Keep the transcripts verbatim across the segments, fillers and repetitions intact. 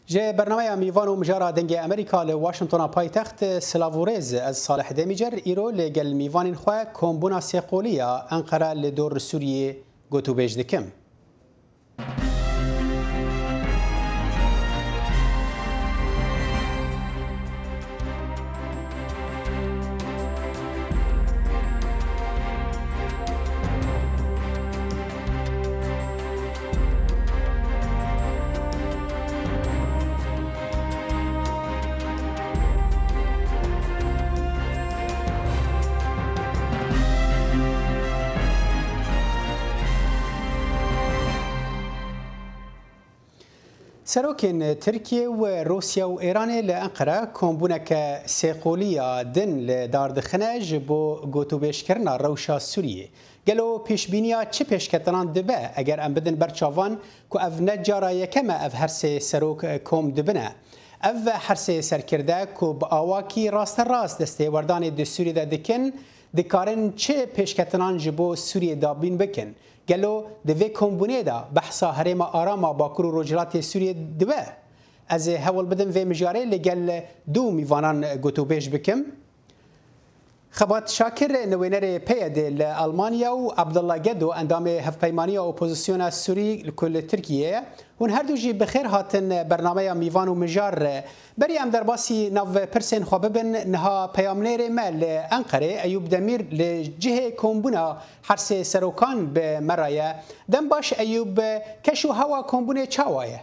Ji bernameya Mîvan û Mijara Dengê Amerîka li Washingtona paytext, silav û rêz. Ez Salih Demîcer, îro li gel mîvanên xwe kombûna sêqolî ya Enqere li dor Sûriyê gotûbêj dikim. Serokên Tirkiye û Rûsya û Êranê li Enqere kombûneke sêqolî ya din li dar dixine ji bo gotûbêjkirina rewşa Sûriyê. Gelo pêşbîniya çi pêşketinan dibe eger em bidin ber çavan ku ev ne cara yekem e ev her sê serok kom dibine? Ev her sê serkirde ku bi awakî rasterast destêwerdanê di Sûriyê de dikin, dikarin çi pêşketinan ji bo Sûriyê dabîn bikin? Gelo di vê kombûnê de behsa herêma aram a Bakur û Rojhilatê Sûriyê dibe? Ez ê hewl bidim vê mijarê li gel du mîvanan gotûbêj bikim. Xebat Şakir, nivînerê P Y D'ê li Almanya û Abdullah Gedo, endamê Hevpeymaniya Opozisyona Sûrî ku li Tirkiyê ye. Hûn her du jî bi xêr hatin bernameya Mîvan û Mijar. Berî em derbasî nav pirsên xwe bibin, niha peyamnêrê me li Enqerê, Eyûp Demîr, li cihê kombûna her sê serokan bi me re ye. Dem baş Eyûp, keş û hewa kombûnê çawa ye?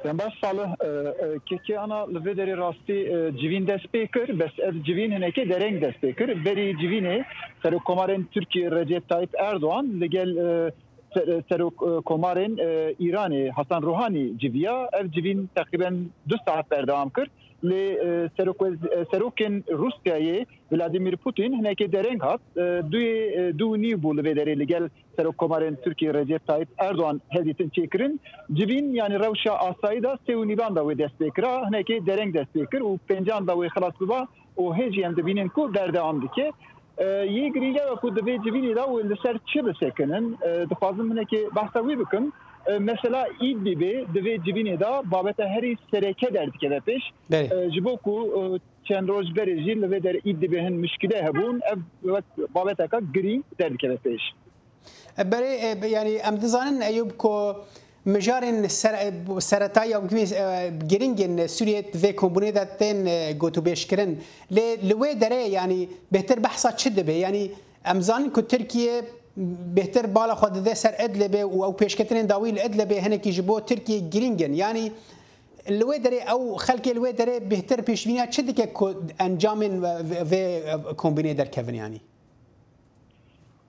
Dem baş Salih, e, e, kekê ana li vê derê rastî, e, civîn dest pê kir, bes ev civîn hinekê dereng dest pê kir. Berî civînê Serokkomarên Tirkiyê Recep Tayyip Erdogan li gel, e, ser-, Serok, e, Komarên, e, Îranê Hasan Ruhanî civiya. Ev civîn teqrîben du saet berdewam kir. Lê, e, serok wez-, e, serokên Rûsyayê Vladimir Putin hinekê dereng hat. E, duyê, e, du û nîv bû li vê derê li gel Serokkomarên Tirkiyê Recep Tayyip Erdogan hevdîtin çêkirin. Civîn, yanî rewşa asayî de sê û nîvan de wê dest pê kira, hinekê dereng dest pê kir û pêncan de wê xilas biba û hê jî em dibînin ku berdewam dike. E, yê girîng ew e ku di vê civînê de wê li ser çi bisekinin? E, dixwazim hinekê behsa wî bikim. E, mesela Îdlîbê di vê civînê de babeta herî sereke derdikeve pêş. Belê. E, ji bo ku, e, çend roj berê jî li vê derê Îdlîbê hin mişkîle hebûn, ev wek babeteka girîng derdikeve pêş. E, berê, e, be-, yanî em dizanin, Eyûb, ku mijarên ser-, e, bu-, seretayî ya, e, girîng in Sûriyê vê kombûnê de tên, e, gotûbêjkirin. Lê li wê derê, yanî bêhtir behsa çi dibe? Yanî em zanin ku Tirkiye bêhtir bala xwe dide ser Idlibê û ew pêşketinên dawî li Idlibê hinekî ji bo Tirkiye girîng in. Yanî li wê derê ew xelkê li wê derê bêhtir pêşbîniya çi dike ku encamên ve-, ve-, vê kombînê derkevin yanî?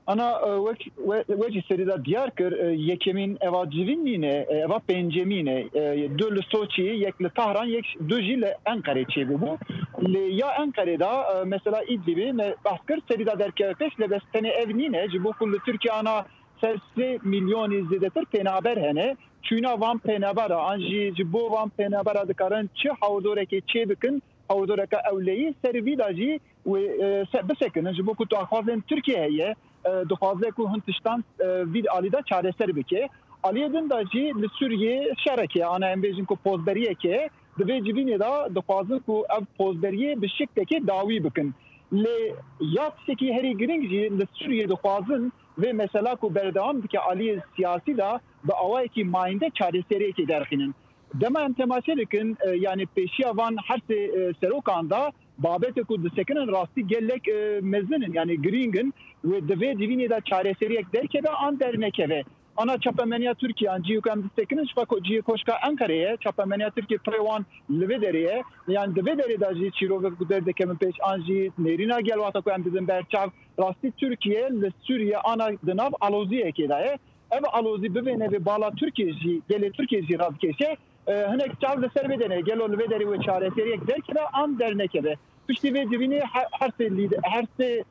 Ana, e, wek, we-, wekî serî de diyar kir, e, yekemîn eva civîn nîne, e, eva pêncemîn e. E, du li Soçî, yek li Tahran, yek, du jî li Enqerê çêbûbû. Lê ya Enqerê de, e, mesela Îdlibê me behs kir, serî de derkeve pêş, lê bes tenê ev nîne, ji bo ku li Tirkiye ana ser sê milyonî zêdetir pênaber hene. Çûna van pênabera, an jî ji bo van pênabera dikarin çi hawirdoreke çê bikin, hawirdoreke ewleyî, ser vî de jî wê, e, se-, bisekinin, ji bo ku daxwazên Tirkiye heye, e, dixwaze ku hin tiştan, e, vî alî de çareser bike. Aliyê din de jî li Sûriyê şereke, ana em bêjin ku pozberiyeke, di vê civînê de dixwazin ku ev pozberiyê bi şiklekê dawî bikin. Lê ya tiştekî herî girîng jî li Sûriyê dixwazin vê mesela ku berdewam dike aliyê siyasî de bi awayekî mayînde çareseriyekê derxînin. Dema em temaşe dikin, e, yanî pêşiya van her sê, e, serokan de babetê ku disekinin rastî gelek, e, mezin in, yanî girîng in. Wê di vê civînê de çareseriyek derkeve an dernekeve. Ana çapemeniya Tirkiye, an cihê ku em disekinin, ji xwe ko-, cihê koşka Enqerê ye. Çapemeniya Tirkiye pey wan li vê derê ye. Yanî di vê derê de jî çîrovek ku derdikevin pêş, an jî nêrîna gel wexta ku em didin ber çav, rastî Tirkiye li Sûriye ana di nav aloziyekê de ye. Ev alozî bivêne vê bala Tirkiye jî, gelê Tirkiye jî radikêşe. E, hinek çav li ser vê de ne. Gelo li vê derê wê çareseriyek derkeve an dernekeve? Piştî vê civînê her, her sê lîde-, her sê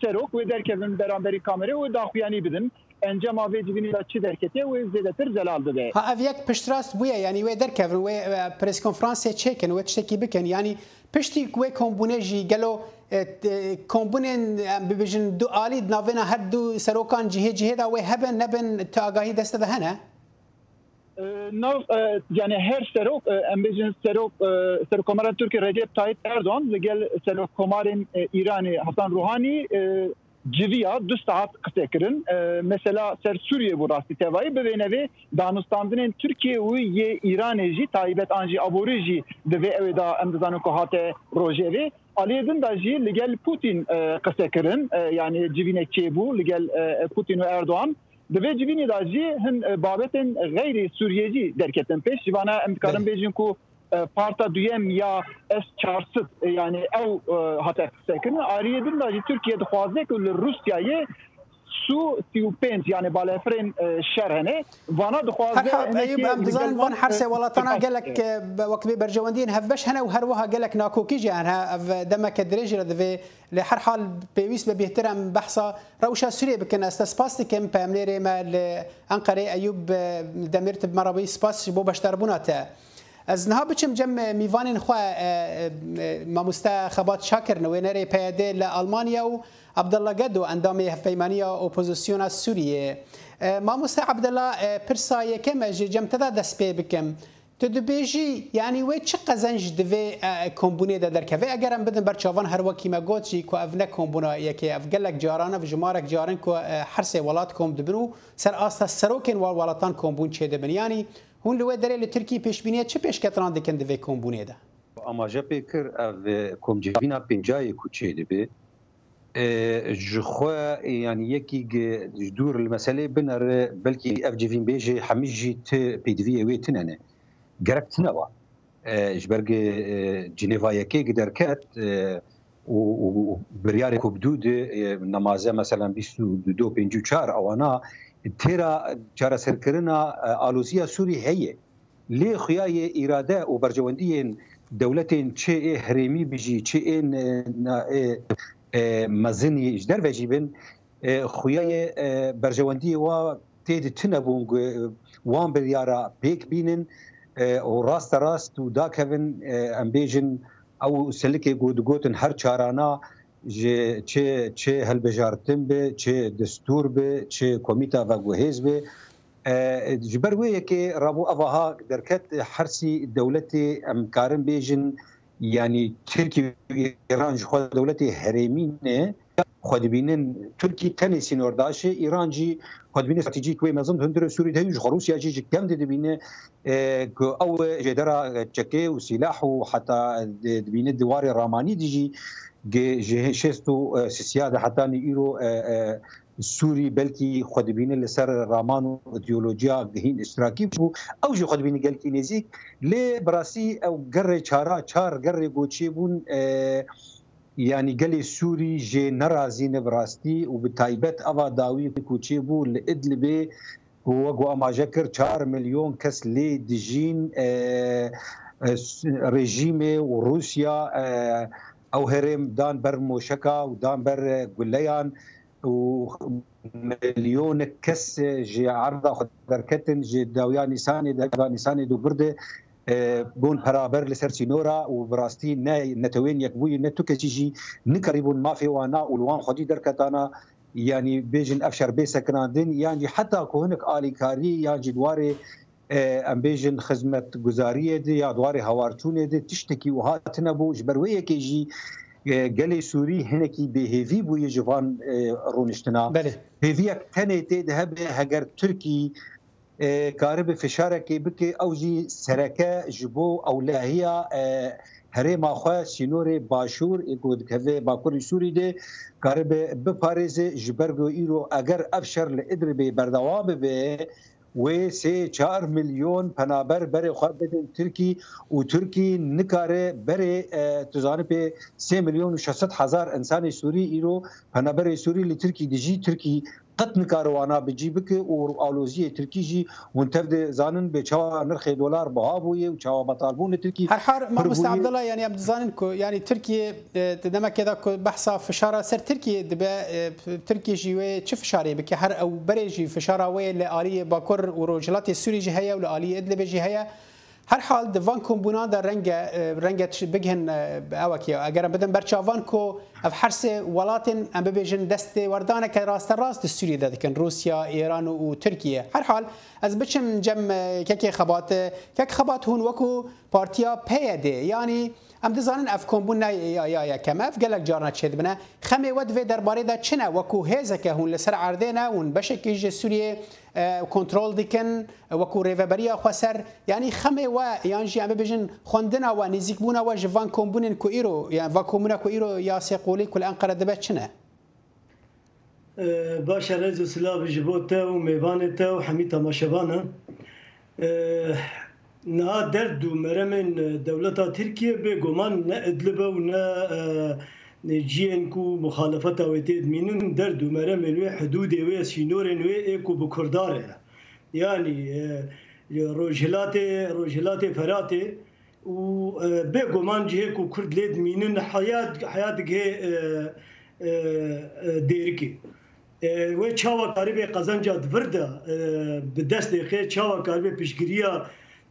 serok wê derkevin beramberî kamerê û daxuyanî bidin. Encama vê civînê de çi derketiye wê zêdetir zelal bibe. Ha, ev yek piştrast bûye, yanî wê derkevin, wê, e, preskonferansê çêkin, wê tiştekî bikin. Yanî piştî ku wê kombûnê jî gelo, e, t-, kombûnên, em bibêjin du alî di navêna her du serokan cihê cihê de wê hebin, nebin, tu agahî deste de hene? E, nav, e, yani her serok, e, em bêjin serok, e, Serokkomara Tirkiyê Recep Tayyip Erdoğan li gel Serokkomarên, e, Îranê Hasan Ruhanî, e, civiya du saet qise kirin. E, mesela ser Sûriyê bû rastî tevayî, bi vê nevê danûstandinên Tirkiyê û yê Îranê jî taybet an jî aborî jî di vê ewê de em dizanin ku hate rojevê. Aliyê din de jî li gel Putin, e, qise kirin, e, yani civînek çêbû li gel, e, Putin û Erdoğan. Di vê civînê de jî hin, e, babetên xeyrî Sûriyê jî derketin pêş. Ji vana em dikarin Belê. bêjin ku, e, parta duyem ya S çar sed, e, yani ew, e, hate qisekirin. Aliyê din de jî Tirkiye dixwaze ku li Rûsyayê Su sî û pênc, yani balefirên, e, şer hene. Vana dixwaze Her hal, hinekî Eyûb, em li dizanin gel van van, hersê e, welatana tifak, gelek, e, e, be-, wek bê berjewendiyên hevbeş hene û her wiha gelek nakokî jî hene. Ev demeke dirêj re divê. Lê her hal pêwîst be bêhtir em behsa rewşa Sûriyê bikin. Ez te spas dikim, peyamnêrê me li Enqerê Eyûb, e, Demîr, tu bi me re bûyî, spas ji bo beşdarbûna te. Ez niha biçim cem, e, mîvanên xwe, e, e, e, mamoste Xebat Şakir, nivênerê P Y D li Almanya û Abdullah Gedo, endamê Hevpeymaniya Opozisyona Sûriyê. E, mamoste Abdullah, e, pirsa yekem ez ji cem te de dest pê bikim. Tu dibêjî, yanî wê çi qezenc di vê, e, kombûnê de derkeve? Eger em bidin ber çavan, her wekî me got jî ku ev ne kombûna yekê, ev gelek caran, ev jimarek carin ku, e, her sê welat kom dibin û ser asta serokên wa-, welatan kombûn çêdibin. Yanî hûn li wê derê li Tirkiyê pêşbîniya çi pêşketinan dikin di vê kombûnê de? Amaje pê kir, ev, e, komcivîna pêncayê ku çêdibe, e, ji xwe, e, yanî yekî gi-, ji dûr li meselê binere, belkî ev civînbêjê hemî jî ti pêdiviyê wê tune ne. Gerek tune wa. E, ji ber gi, e, Cinêva yekê gi derket, e, û, û, û biryarê ku bi dû di, e, nemaze, meselen bîst û du, pêncî û çar, ewana têra çareserkirina, e, aloziya Sûrî heye. Lê xuya yê îrade û berjewendiyên dewletên çi ê herêmî bijî, çi ên, e, na-, e, e, mezinî ji derve jî bin, e, xuya yê, e, berjewendiyê wa tê di tune bûn ku wan biryara pêk bînin, e, û raste rast û dakevin, e, em bêjin ew selikê ku digotin her çarana ji çi, çi hilbijartin bi, çi destûr bi, çi komîta veguhêz bi. E, ji ber wê yekê rabû evaha derket, hersî dewletê em karin bêjin, yanî Tirkî û Îran ji xwe dewletê herêmî ne, xwe dibînin, Tirkî tenê sînordaş e, Îran jî xwe dibîne stratejîk wê mezin hundir e, Sûrî de heyû ji xwe Rûsya jî ji kevn de dibîne, e, ku ew jêdera çekê û sîlah û heta di-, dibîne di warê ramanî de jî ge-, ji şêst û sisiya de hetanî îro, e, e, Sûrî belkî xwe dibîne li ser raman û îdeolojiya gihîn îştirakî bû. Ew jî xwe dibîne gelkî nêzîk. Lê bi rastî ew gerê çara, çar gerê goçê bûn, e, yanî gelê Sûrî jê nerazî ne bi rastî û bi taybet eva dawî ku çêbû li Idlibê, ku wek we amaje kir, çar milyon kes lê dijîn, e, e, s-, rejîmê û Rûsya, e, ew herêm dan ber moşeka û dan ber, e, guleyan û milyonek kes ji erda xwe derketin, ji dawiya Nîsanê de, Nîsanê dû bir de, e, bûn peraber li ser sînora û bi rastî ne Netewên Yekbûyî ne tu kesî jî nikarîbûn mafê wana û li wan xwedî derketana, yanî bêjin ev şer bê sekinandin, yan jî heta ku hinek alîkarî yan jî di warê, e, em bêjin xizmetguzariyê de ya di warê hawarçûnê de tiştekî wiha tune bû. Ji ber wê yekê jî, e, gelê Sûrî hinekî bêhêvî bûye ji van, e, rûniştina. Belê. Hêviyek tenê tê de hebe, heger Tirkî e, karibe fişarekê bike, ew jî sereke ji bo ewlehiya, e, herêma xwe, sînorê başûr, ê ku dikeve Bakurê Sûrî de, karibe biparêze, ji ber ku îro eger ev şer li Idlibê berdewam bibe, wê sê çar milyon penaber berê xwe bidin Tirkî û Tirkî nikare berê, e, tu zanî pê sê milyon û şeş sed hezar insanê Sûrî îro penaberê Sûrî li Tirkî dijî, Tirkî qet nikare wana bi cî bike û aloziyê Tirkî jî hûn tev de zanin bê çawa nirxê dolar biha bûye û çawa betalbûn li Tirkî Her har pir Mamoste bûye. Abdullah, yanî em dizanin ku yanî Tirkiye, e, di demekê de ku behsa fişara ser Tirkiye dibe, e, Tirkiye jî wê çi fişarê bike? Her ew berê jî fişara wê li aliyê Bakur û Rojhilatê Sûrî jî heye û li aliyê Idlibê jî heye. Her hal di van kombûnan de renge, e, renge tişt bigihin, e, ew e ki eger em bidin ber çavan ku ev hersê welatên, em bibêjin, destê werdaneke rasterast di Sûriyê de dikin, Rûsya, Îran û, û Tirkiye. Her hal ez biçim cem, e, kekê Xebat. E, kek Xebat, hûn wekû partiya P Y D, yanî em dizanin ev kombûn ne ya, ya yekem e, ev gelek carna çêdibine. Xemê we di vê derbarê de çi ne? Wekû hêzeke hûn li ser erdê ne, hûn beşekî ji Sûriyê, e, kontrol dikin, wekû rêveberiya xweser, yanî xemê we yan jî em bibêjin xwendina we, nêzîkbûna we ji van kombûnên ku îro, yan van kombûna ku îro ya sê qolî ku li Enqere dibe çi ne? E, baş e, rêz û silav ji bo te û mêvanê te û hemî temaşevanan. E, niha derd û meremên, e, dewleta Tirkiye bêguman ne Idlib e û ne, e, cihên ku muxalefeta wê tê dimînin, derd û meremên wê, hidûdê wê, sînorên wê ê ku bi Kurda re ye. Yanî, e, Rojhilatê, Rojhilatê Feratê û, e, bêguman cihê ku Kurd lê dimînin heya, heya digihê, e, e, e, Dêrikê. E, wê çawa karibê qezenca di vir de, e, bi destê xê, çawa karibê piştgiriya,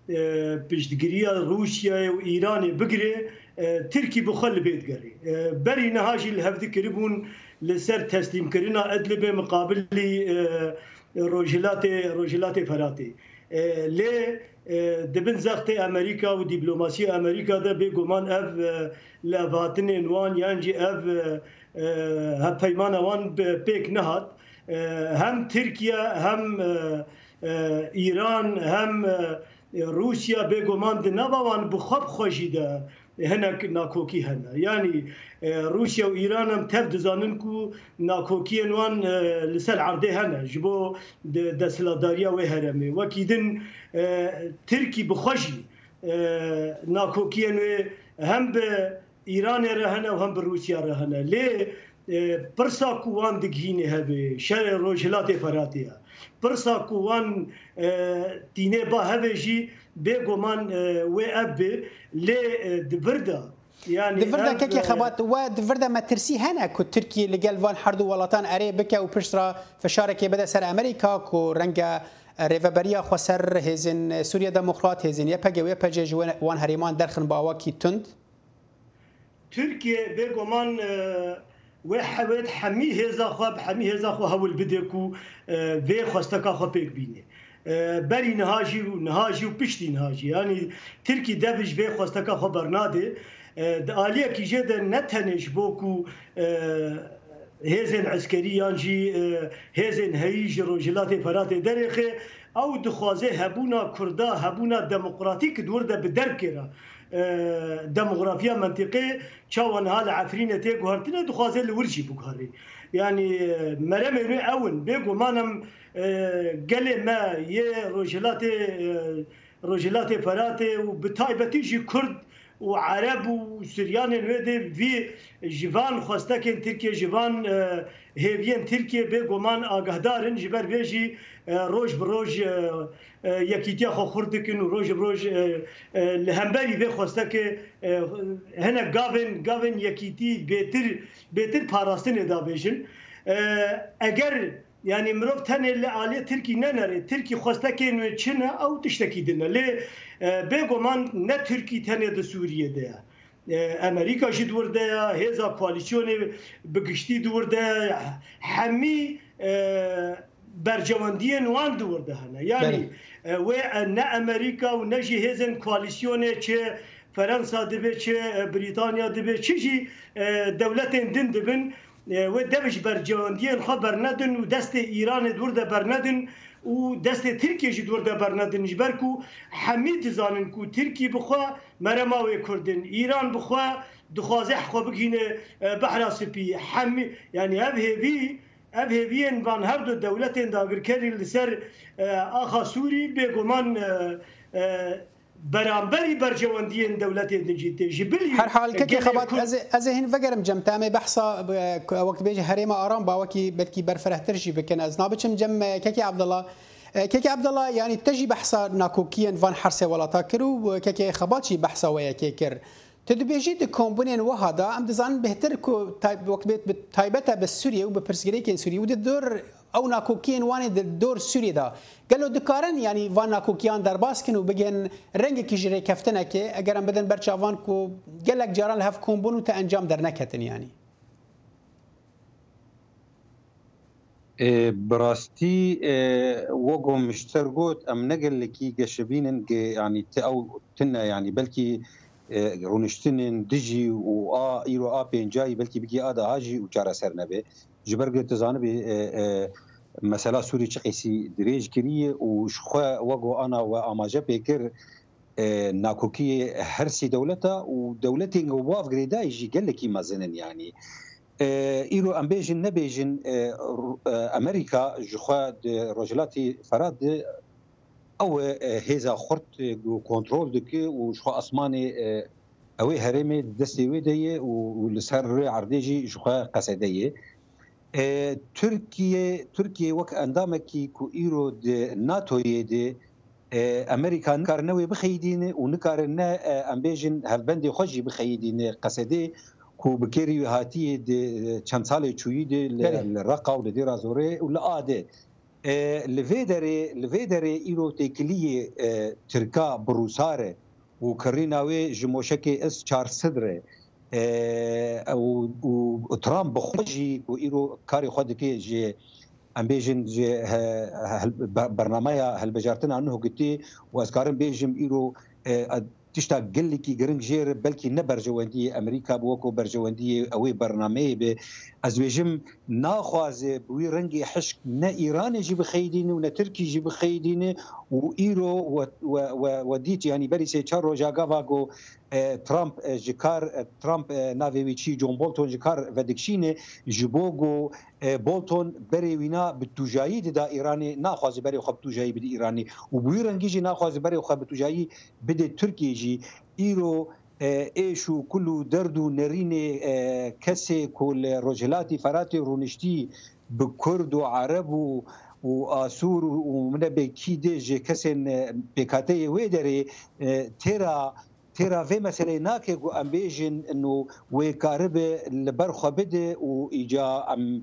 e, piştgiriya Rûsyayê û Îranê bigirê, e, Tirkî bi xwe li bê digerê. E, berî niha jî li hevdi kiribûn li ser teslîmkirina Idlibê miqabilî, e, Rojhilatê, Rojhilatê Feratê. E, lê, e, di bin zextê Amerîka û dîplomasiya Amerîka de bêguman ev, e, levhatinên wan yan jî ev, e, e, hevpeymana wan bi pêk nehat. E, hem Tirkiye, hem, e, e, Îran, hem, e, Rûsya bêguman di nava wan bi xwe bi xwe jî de hinek nakokî hene. Yanî, e, Rûsya û Îran em tev dizanin ku nakokiyên wan, e, li ser erdê hene ji bo de-, desthilatdariya wê herêmê. Wekî din, e, Tirkî bi xwe jî, e, nakokiyên wê hem bi Îranê re hene û hem bi Rûsya re hene. Lê, e, pirsa ku wan digihîne hevê, şerê Rojhilatê Feratê ye. Pirsa ku wan, e, tînê ba hevê jî bêguman, e, wê ev be. Lê, e, di vir de, yanî Di vir de ev, kekê e, Xebat, we di vir de metirsî hene ku Tirkiye li gel van herdu welatan erê bike û pişt re fişarekê bide ser Amerîka ku renge, e, rêveberiya xweser, hêzên Sûriye Demokrat, hêzên Y P G û Y P G ji we-, wan herêman derxin bi awakî tund? Tirkiye bêguman, e, wê hewêt hemî hêza xwe, bi hemî hêza xwe hewl bide ku, e, vê xwesteka xwe pêk bîne. E, berî niha jî û niha jî û piştî niha jî. Yanî Tirkî dev ji vê xwesteka xwe bernade. E, di aliyekî jê de ne tenê ji bo ku, e, hêzên eskerî yan jî, e, hêzên heyî ji Rojhilatê Feratê derêxe, ew dixwaze hebûna Kurda, hebûna demokratîk di wir de bi derb kêra, e, demografiya mentiqê çawa niha li Efrînê tê guhertine, dixwaze li wir jî biguherî. Yanî, e, meremên wê ew in. Bêguman em, e, gelê me yê Rojhilatê, e, Rojhilatê Feratê û bi taybetî jî Kurd û Ereb û Suryanên wê dê vî ji van xwestekên Tirkiye, ji van, e, hêviyên Tirkiye bêguman agahdar in, ji ber vê jî, e, roj bi roj, e, e, yekîtiya xwe xurt dikin û roj bi roj, e, e, li hemberî vê xwestekê, e, hinek gavên, gavên yekîtî bêtir, bêtir parastinê davêjin. E, eger Yanî mirov tenê li aliyê Tirkî nenere. Tirkî xwestekên wê çi ne, ew tiştekî din e. Lê, e, bêguman ne Tirkî tenê di Sûriyê de ye. E, Amerîka jî di wir de ye, hêza koalîsyonê bi giştî di wir de ye. Hemî, e, bercewendiyên wan di wir de hene. Yanî, Belê. e, wê, e, ne Amerîka û ne jî hêzên koalîsyonê çi Ferensa dibe, çi, e, Brîtanya dibe, çi jî, e, dewletên din dibin, e, wê dev ji bercewendiyên xwe bernedin û destê Îranê di wir de bernedin û destê Tirkiyê jî di wir de bernedin. Ji ber ku hemî dizanin ku Tirkî bi xwe merema wê Kurd in, Îran bi xwe dixwaze heqxwe bigihîne, e, Behra Spî. Hemî, yanî ev hêvî, ev hêviyên van her du dewletên dagirkerî li ser, e, axa Sûrî bêguman, e, e, beramberî bercewendiyên dewletê din jî tê. Ji bilî Her hal, kekê gelê Xebat, Kurd ez ê, ez ê hin vegerim cem te. Em ê behsa, e, ku, wek dibêje herêma aram ba wekî belkî berfirehtir jî bikin. Ez nabiçim cem, e, kekê Abdullah. E, kekê Abdullah, yanî te jî behsa nakokiyên van hersê welata kir û, e, kekê Xebat jî behsa we yekê kir. Tu dibêjî di kombûnên wiha de, em dizanin bêhtir ku tay-, wek bê bi taybet e bi Sûriyê û bi pirsgirêkên Sûriyê û di dor ew nakokiyên wan ê di dor Sûriyê de, gelo dikarin, yanî van nakokiyan derbas kin û bigihên rengekî ji rêkeftinekê, eger em bidin ber çavan ku gelek caran li hev kom bûn û te encam derneketin, yanî? Ê, bi rastî, ê, wek ku min ji te re got, em ne gelekî geşebînin, ge-, yanî ti ew tune, yanî belkî, ê, rûniştinên dijî û a îro a pêncayî belkî bigî a daha jî û çareser nebe. Ji ber ku tu zanibî, ê, ê, mesela Sûrî çi qîsî dirêj kiriye û ji xwe wek ku ana we amaje pê kir, e, nakokiyê her sî dewleta û dewletên ku bi wan ve girêdayî jî gelekî mezin in, yanî. E, îro em bêjin nebêjin, e, Ru-, e, Amerîka ji xwe di Rojhilatî Ferat de ew e, e, hêza xurt, e, ku kontrol dike û ji xwe asmanê, e, ew ê herêmê di destê wê de ye û, û li ser rûyê erdê jî ji xwe qesede ye. E, Tirkiye, Tirkiye wek endamekî ku îro di NATOyê de, e, Amerîka nikarine wê bixeyidîne û nikarine, e, em bêjin hevbendê xwe jî bixeyidîne qesedê ku bi kêrî wî hatiyê di, e, çend salê çûyî de li, Belê. li Reqa û li Dêra Zorê û li a de. E, li vê derê, li vê derê îro têkiliyê, e, Tirka bi Rûsa re û kirîna wê ji moşekê S çar sed re, e, û, û Trump bi xwe jî ku îro karê xwe dike ji, em bêjin, ji he-, hel-, be-, bernameya hilbijartina nuh gotî û ez karim bêjim îro, e, tişta gelekî giring jê re belkî ne berjewendiyê Amerîka bi weko berjewendiyê ew ê bernameyê be. Ez dibêjim naxwaze bi wî rengê hişk ne Îranê jî bixeyidîne û ne Tirkî jî bixeyidîne û îro we, we, we, we dît, yanî berî sê çar roja gava ku, e, Trump, e, ji kar, e, Trump, e, navê wî çi, John Bolton ji kar vedikişîne ji bo ku, e, Bolton berê wîna bi tûjayî dida Îranê, naxwaze berê xwe bi tûjayî bide Îranê û bi wî rengî jî naxwaze berê xwe bi tûjayî bide Tirkiyê jî. Îro, e, êş û kul û derd û nerînê, e, kesê ku li Rojhilatî Feratê rûniştî bi Kurd û Ereb û, û Asûr û, û min nebê kî dê ji kesên, e, pêkhateyê wê derê, e, têra, têra vê meseleyê nake ku em bêjin ino wê karibe li ber xwe bide û îca em,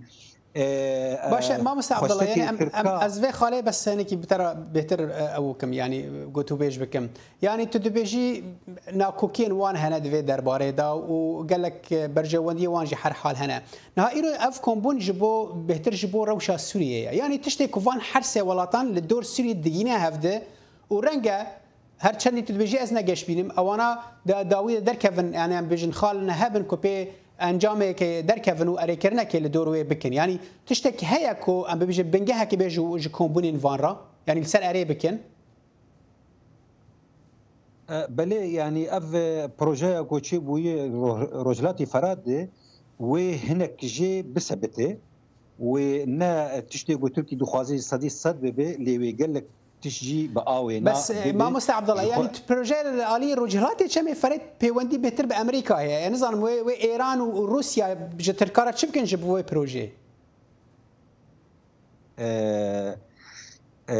e, Baş e, e, Mamoste Abdullah, yanî xwestekê em, em, Tirka ez vê xalê bes hinekî bi te re bêhtir, e, ew bikim, yanî gotûbêj bikim. Yanî tu dibêjî nakokiyên wan hene di vê derbarê de û gelek, e, berjewendiyê wan jî her hal hene. Niha îro ev kombûn ji bo, bêhtir ji bo rewşa Sûriyê ye. Yanî tiştê ku van her sê welatan li dor Sûriyê digîne hev de û renge her çendî tu dibêjî ez ne geş bînim, ewana di dawî de derkevin, yanî em bêjin xal ne hebin ku pê encamekê derkevin û erêkirinekê li dor wê bikin. Yanî tiştek heye ku em bibêjin bingehekê bê ji, ji kombûnên van re, yanî li ser erê bikin? E, belê, yanî ev, e, projeya ku çêbûye Ro-, Rojhilatî Ferat de wê hinek jê bisebite. Wê ne tiştê ku Tirkî dixwaze sedî sed bibe, lê wê gelek tişt jî bi awê na Bes, e, bibe. Mamoste Abdullah, Ji yanî xwe tu projeya li alî Rojhilatê Çemê Ferê peywendî bêhtir bi Amerîka heye. Ez nizanim wê, wê Êran û, û Rûsya ji Tirka re çi bikin ji bo wê projeyê? E, e,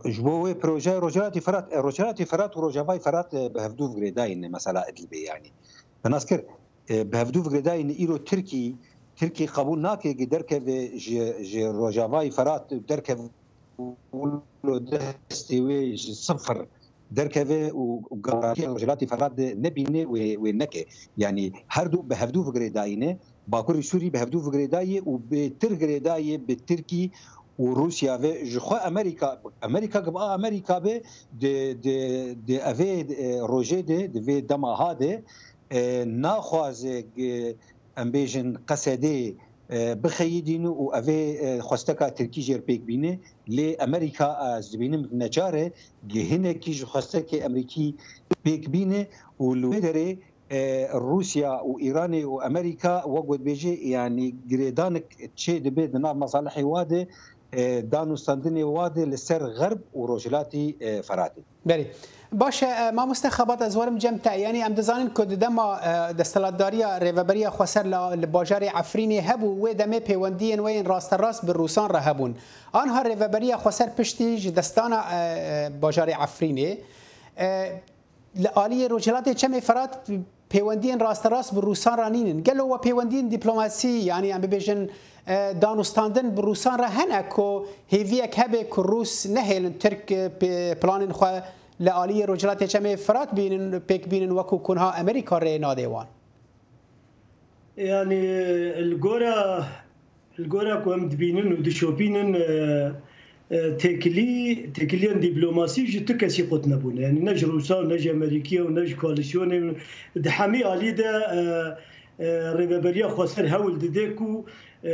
ji bo wê projeyê Rojhilatî Ferat, e, Rojhilatî Ferat û Rojavayê Ferat, e, bi hevdû girêdayî ne mesela Idlibê yanî. Te nas kir, e, bi hevdû girêdayî ne îro Tirkî, Tirkî qebûl nake ki derkeve ji, ji Rojavayê Ferat derkeve wilo destê wê ji sifir derkeve û, û garantiya Rojhilatî Ferhat de nebîne wê, wê neke. Yanî her du bi hevdû ve girêdayî ne. Bakurê Sûrî bi hevdû ve girêdayî û bêtir girêdayî bi Tirkî û Rûsya ve. Ji xwe Amerîka, Amerîka ki bi a Amerîka be di, di, di evê, e, rojê de, di vê dema ha de, e, naxwaze, e, em bêjin Qesedê, e, bixeyidîne û evê, e, xwesteka Tirkî jê re pêk bîne. Lê Amerîka, e, ez dibînim neçar e, gihinekî ji xwestekê Amerîkî pêk bîne û li wê derê, e, Rûsya û Îranê û Amerîka wek we dibêje, yanî girêdanik çê dibe di nav mesalihê wa de, e, danûstandinê wa de li ser Xerb û Rojhilatî, e, Feratê. Belê. Baş e, e, mamoste Xebat, ez werim cem te. Yanî em dizanin ku di dema, e, desthilatdariya Rêveberiya Xweser li, li bajarê Efrînê hebû, wê demê pêwendiyên we yên rasterast bi Rûsan re hebûn. Anha Rêveberiya Xweser piştî ji destana, e, e, bajarê Efrînê, e, li aliyê Rojhilatê Çemê Ferat pêwendiyên rasterast bi Rûsan re nînin. Gelo we pêwendiyên dîplomasî, yanî em bibêjin, e, danûstandin bi Rûsan re hene ku hêviyek hebe ku Rûs nehêlin Tirk, e, pe-, planên xwe li aliyê Rojhilatê Çemê Firat bînin, pêk bînin wekû ku niha Amerîka rê nade wan? Yani, li gora, li gora ku em dibînin û dişopînin, e, e, têkilî, têkiliyên dîplomasî ji tu kesî qut nebûne. Yani ne ji Rûsa û ne ji Amerîkiye û ne ji koalîsyonê û di hemî alî de, e, e, Rêveberiya Xweser hewl dide ku, e,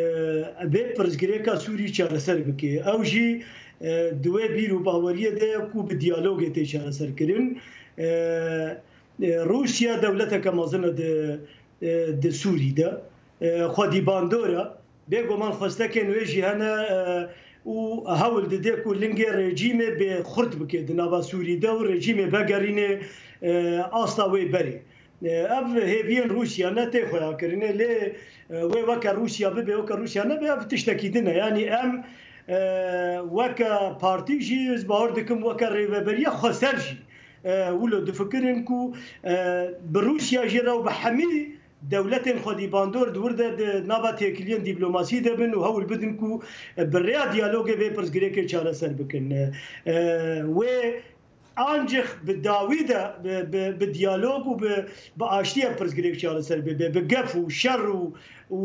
vê pirsgirêka Sûrî çareser bike. Ew jî, e, di wê bîr û baweriyê de ye ku bi diyalogê tê çareserkirin. E, e, Rûsya dewleteke mezin e di, e, di Sûrî de. E, xwedî bandor e. Bêguman xwestekên wê jî hene, e, û hewl dide ku lingê rejîmê bê xurt bike di nava Sûrî de û rejîmê vegerîne, e, asta wê berê. E, ev hêviyên Rûsya ne tê xweyakirinê, lê, e, wê weke Rûsya bibe, weke Rûsya nebe, ev tiştekî din e. Yanî em, e, weke partî jî, ez bawer dikim, weke Rêveberiya Xweser jî, e, wilo difikirin ku, e, bi Rûsya jî re û bi hemî dewletên xwedî bandor di wir de di nava têkiliyên dîplomasî de bin û hewl bidin ku, e, bi rêya diyalogê vê pirsgirêkê çareser bikin. E, e, wê ancîx bi dawî de bi, bi, bi diyalog û bi, bi aştî ev pirsgirêk çareser bibe. Bi gef û şer û, û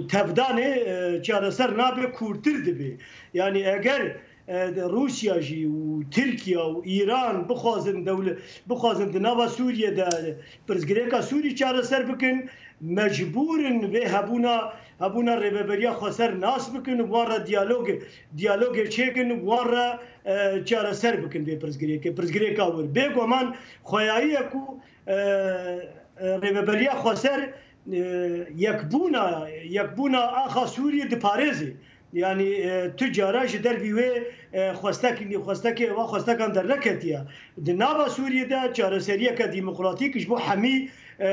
tevdanê, e, çareser nabe, kûrtir dibe. Yanî eger, e, Rûsya jî û Tirkiye û Îran bixwazin dewle-, bixwazin di nava Sûriyê de pirsgirêka Sûrî çareser bikin, mecbûr in vê hebûna, hebûna Rêveberiya Xweser nas bikin û wan re diyalog, diyalogê çêkin û wan re, e, çareser bikin vê pirsgirêkê, pirsgirêka wir. Bêguman xweyayî ye ku, e, e, Rêveberiya Xweser, e, yekbûna, yekbûna axa Sûriyê diparêzê. Yanî, e, tu cara ji dervî wê, e, xwestek, xwestekê, eva xwestekan derneketiye. Di nava Sûriyê de çareseriyeke demokratîk ji bo hemî, e,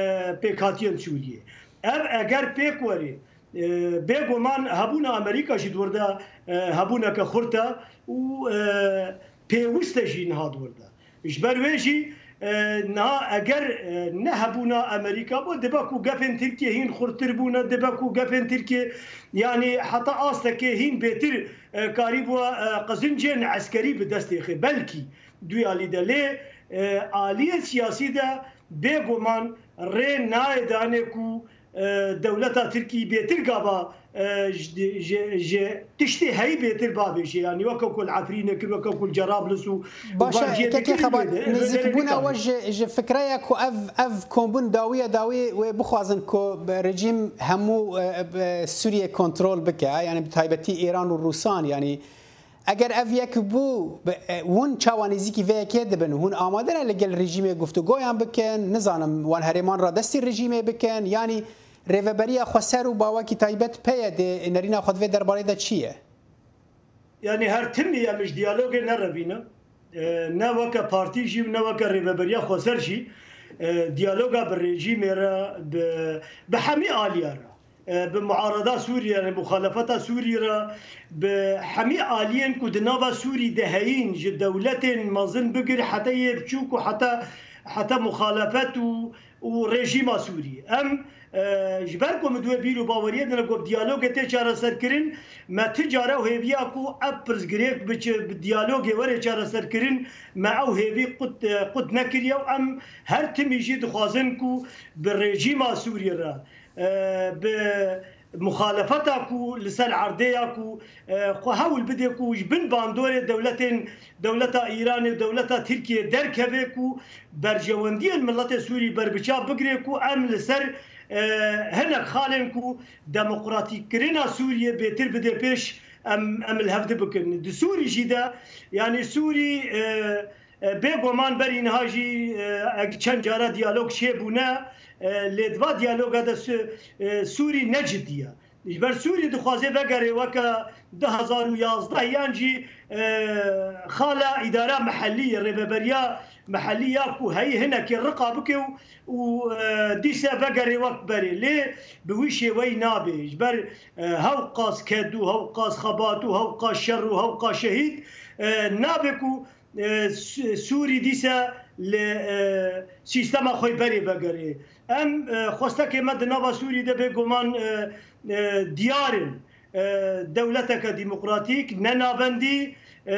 pêkhatiyên Sûriyê. Ev eger pêk were, e, bêguman hebûna Amerîka jî di wir de, e, hebûneke xurt e û, e, pêwist e jî niha di wir de. Ji ber wê jî, e, niha eger, e, ne hebûna Amerîka bû, dibe ku gefên Tirkiyê hîn xurttir bûne, dibe ku gefên Tirkiyê, yanî heta astekê hîn bêtir, e, karîbû, e, qizincên eskerî bi destê xwe. Belkî di wî alî de. Lê, e, aliyê siyasî de bêguman rê nayê danê ku, e, dewleta Tirkî bêtir gava, e, ji, ji, ji tiştê heyî bêtir bavêje. Yanî weke ku li Efrînê kir, weke ku li Cerablus û, û Baş e, van cihê Kekê dikir Xebat, wê de, nêzîkbûna wê jê, ji fikreya ku ev, ev kombûn dawiya dawî wê bixwazin ku rejîm hemû, e, e, Sûriyê kontrol bike, yanî bi taybetî Îran û Rûsan, yanî eger ev yek bû, bi, e, hûn çawa nêzîkî vê yekê dibin? Hûn amade ne li gel rejîmê guftûgoyan bikin? Nizanim, wan herêman radestî rejîmê bikin? Yanî Rêveberiya Xweser û bawekî taybet P Y D nerîna xwe di vê derbarê de çi ye? Yanî her timî em ji diyalogê nerevîne. E, ne weke partî jî û ne weke Rêveberiya Xweser jî, e, diyaloga bi rejîmê re, bi, bi hemî aliya re, e, bi muarada Sûriyê re, muxalefeta Sûrî re, bi hemî aliyên ku di nava Sûrî de heyîn, ji dewletên mezin bigir heta yê biçûk û heta, heta muxalefet û, û rejîma Sûrî. Em, e, ji ber ku min di wê bîr û baweriyê de ne ku bi diyalogê tê çareserkirin, me ti cara hêviya ku ev pirsgirêk bi çi-, bi diyalogê were çareserkirin, me ew hêvî qut, e, qut nekiriye û em her timî jî dixwazin ku bi rejîma Sûrî re, e, bi muxalefeta ku li ser erdê ya ku, e, xwe hewl bide ku ji bin bandorê dewletên, dewleta Îranê û dewleta Tirkiyê derkeve ku berjewendiyên miletê Sûrî berbiçav bigire ku em li ser, e, hinek xalên ku demokratîkkirina Sûriyê bêtir bide pêş em, em li hevdi bikin. Di Sûrî jî de, yanî Sûrî, e, E, bêguman berî niha jî, e, eg çend cara diyalog çêbûne, e, lê di va diyaloga de Su-, e, Sûrî ne cidî ye. Ji ber Sûrî dixwaze vegere weke du hezar û yazdeh yan jî, e, xala îdara mehellî, rêveberiya mehellî ya ku heyî hinekî riqa bike û, û, e, dîse vegere wek berê. Lê bi wî şêweyî nabe. Ji ber, e, hewqas ked û hewqas xebat û hewqas şer û hewqas şehîd, e, nabe ku e, Su-, Sûrî dîse li, e, sîstema xwe berê vegerê. Em, e, xwestekê me di nava Sûrî de bêguman, e, e, diyar in. e, dewleteke demokratîk, ne navendî, e,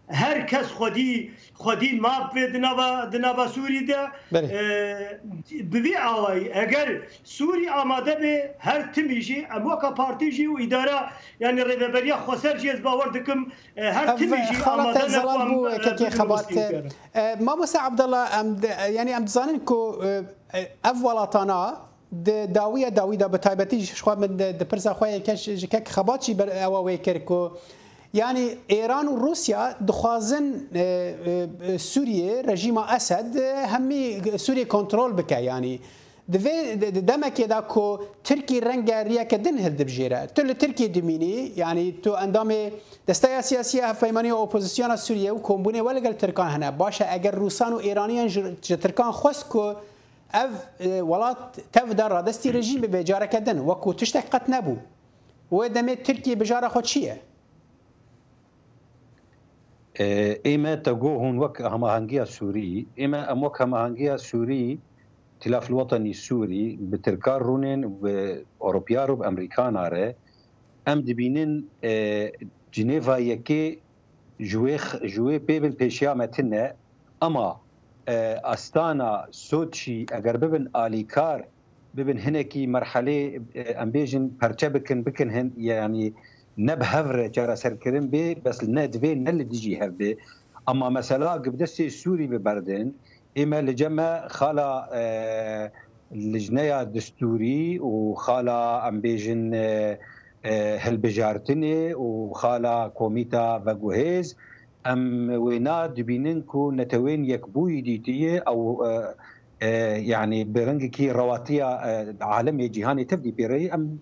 her kes xwedî, xwedî maf bê di nava, di nava Sûrî de. Belê. E, bi vî awayî, eger Sûrî amade bê, her timî jî, em weka partî jî û îdara, yanî rêveberiya xweser jî ez bawer dikim, e, her timî jî amade ne ku Zelal em, bû, e, kekê bibin Xebat. Muslîm. E, Mamoste Abdullah, em de, yanî em dizanin ku, e, e, ev welatana di dawiya dawî de, bi taybetî ji xwe min di, di pirsa xwe yê keş, ji kek Xebat jî ber, ewa wê kir ku, yanî Êran û Rûsya dixwazin, e, e, Sûriyê, rejîma Esed, e, hemî Sûriyê kontrol bike. Yanî di vê, di, di demekê de ku Tirkî renge riyeke din hildibijêre. Tu li Tirkiyê dimînî, yanî tu endamê Desteya Siyasî ya Hevpeymanî ya Opozisyona Sûriyê û kombûnê we li gel Tirkan hene. Baş e, eger Rûsan û Êraniyan ji, ji Tirkan xwest ku ev, e, welat tev de radestî rejîmê be careke din, wekû tiştek qet nebû. Wê demê Tirkiyê bijara xwe çi ye? E, ê me te got hûn wek hemahengiya Sûrî, ê me em wek hemahengiya Sûrî, Tilaf Wetenî Sûrî, bi Tirka rûnên, bi Ewropiyar û bi Emerîkana re, em dibînin, e, Cinêva yekê ji wê x-, ji wê pê bin pêşiya me tune, ema, e, astana Soçî eger bibin alîkar, bibin hinekî merhelê, e, em bêjin perçe bikin, bikin hin, yanî ne bi hev re çareserkirin bê, bes ne divê ne li dijî hev bê. Ema mesela gi bi destê Sûrî biberdin, ê me li cem me xala, e, lijneya distûrî û xala em bêjin, e, e, hilbijartinê û xala komîta veguhêz, em wêna dibînin ku Netewên Yekbûyî dîtiye ew, e, e, yanî bi rengekî rewatiya, e, alemê cîhanê tev dî pêreyî. Em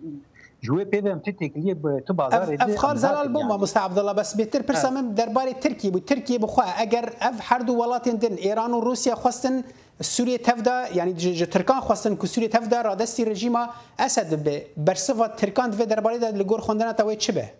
ji wê pê ve em ti têkiliyê bi ti Ev, bazarê ev de xal em zelal bû, nakin yanî. Mamoste Abdullah, bes bêtir pirsa Evet. min derbarê Tirkiyê bû. Tirkiyê bi xwe, eger ev her du welatên din, Êran û Rûsya, xwestin Sûriyê tev de, yanî ji, ji Tirkan xwestin ku Sûriyê tev de radestî rejîma Esed bibe, bersiva Tirkan di vê derbarê de li gor xwendina te wê çi be?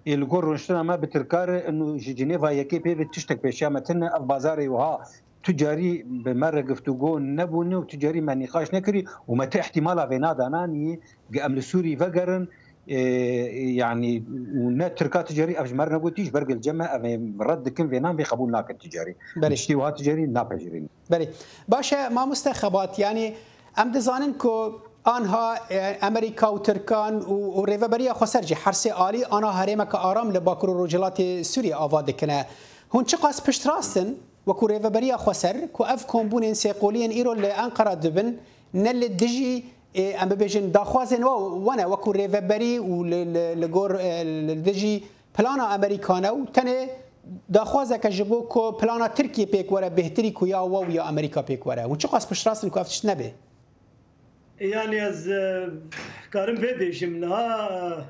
Ê li gor rûniştina me bi Tirka re, û ji Cinêva yekê pê ve tiştek pêşiya me tune, ev bazarê wiha tu carî bi me re giftûgo nebûne û tu carî me nîqaş nekirî û me ti ihtimala vêna de nanî, ge em li Sûrî vegerin, e, yanî û ne Tirka tu carî ev ji me re negotî, ji ber ge li cem me ev ê red dikin, vênan vê qebûl nakin tu carî. Belê. Tiştê wiha tu carî napejirîn. Belê. Baş e, mamoste Xebat, yanî em dizanin ku anha, e, Amerîka û Tirkan û, û rêveberiya xweser jî her sê alî ana herêmeke aram li Bakur û Rojhilatê Sûriyê ava dikine. Hûn çiqas piştrast in, wekû rêveberiya xweser, ku ev kombûnên sêqoliyên îro li Enqera dibin, ne li dijî, e, em bibêjin, daxwazên we, we ne, wekû rêveberî û li, li, li gor, e, li dijî plana Amerîka ne û tenê daxwazeke ji bo ku plana Tirkiyê pêk were bêhtirî ku ya we û ya Amerîka pêk were. Hûn çiqas piştrast in ku ev tişt nebe? Yanî ez, e, karim vê bêjim, niha,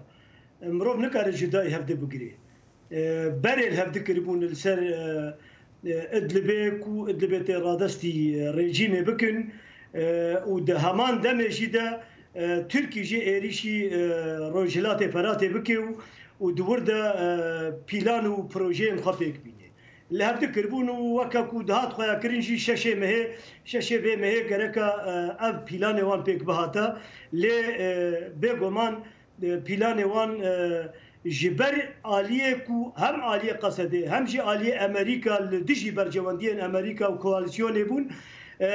e, mirov nikare cudayî hevdê bigirê. E, berê li hevdî kiribûn li ser, e, e, Idlibê, ku Idlibê tê radestî, e, rejîmê bikin, e, û di heman demê jî de, e, Tirkî jî êrîşî, e, Rojhilatê Feratê bike û, û di wir de, e, pîlan û projeyên xwe pêk bîne. Li hevdî kiribûn û weke ku dihat xweyakirin jî şeşê mehê, şeşê vê mehê gereka, e, ev pîlanê wan pêk bihata. Lê, e, bêguman, e, pîlanê wan, e, ji ber aliyê ku hem aliyê Qesedê hem jî aliyê Amerîka li dijî berjewendiyên Amerîka û koalîsyonê bûn, e,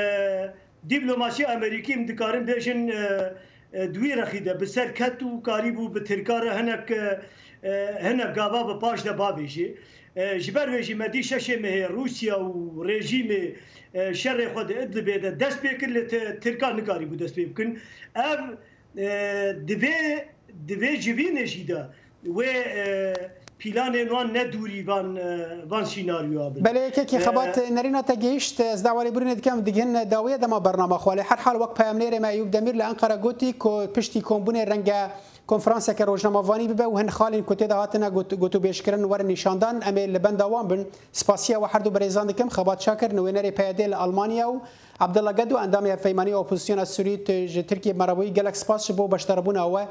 dîplomasiya Amerîkî, em dikarin bêjin, e, e, di wî rexî de bi ser ket û karîbû bi Tirka re hinek, e, e, hinek gava bi paş de bavêjê. E, ji ber wê jî me dî şeşê mehê Rûsya û rejîmê, e, şerê xwe di Idlibê de dest pê kir, lê Ti-, Tirkan nikarîbû dest pê bikin. Ev, e, di vê, di vê civînê jî de wê, e, pîlanên wan ne dûrî van, e, van sînaryoya bin. Belê, yekekî E, Xebat, nerîna te gihîşt, ez dawa lêbirînê dikim, digihîn dawiya dema bernama xwe. Lê her hal wek peyamnêrê me Eyûp Demîr li Enqera gotî ku piştî kombûnê renge konferanseke rojnamevanî bibe û hin xalên ku tê de hatine got-, gotûbêjkirin werin nîşandan, em ê li benda wan bin. Spasiya we her du berêzan dikim, Xebat Şakir, nivênerê P Y D'ê li Almanya û Abdullah Gedo, endamê Hevpeymanî Opozisyona Sûrî, tu ji Tirkiyê bi me re bûyî, gelek spas ji bo beşdarebûna we.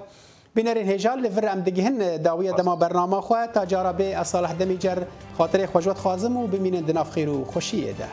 Bînerên hêja, li vir em digihin dawiya dema bernama xwe. Ta cara bê, ez Salih Demîcer, xatirê xwe ji we dixwazim û bimînin di nav xêr û xweşiyê de.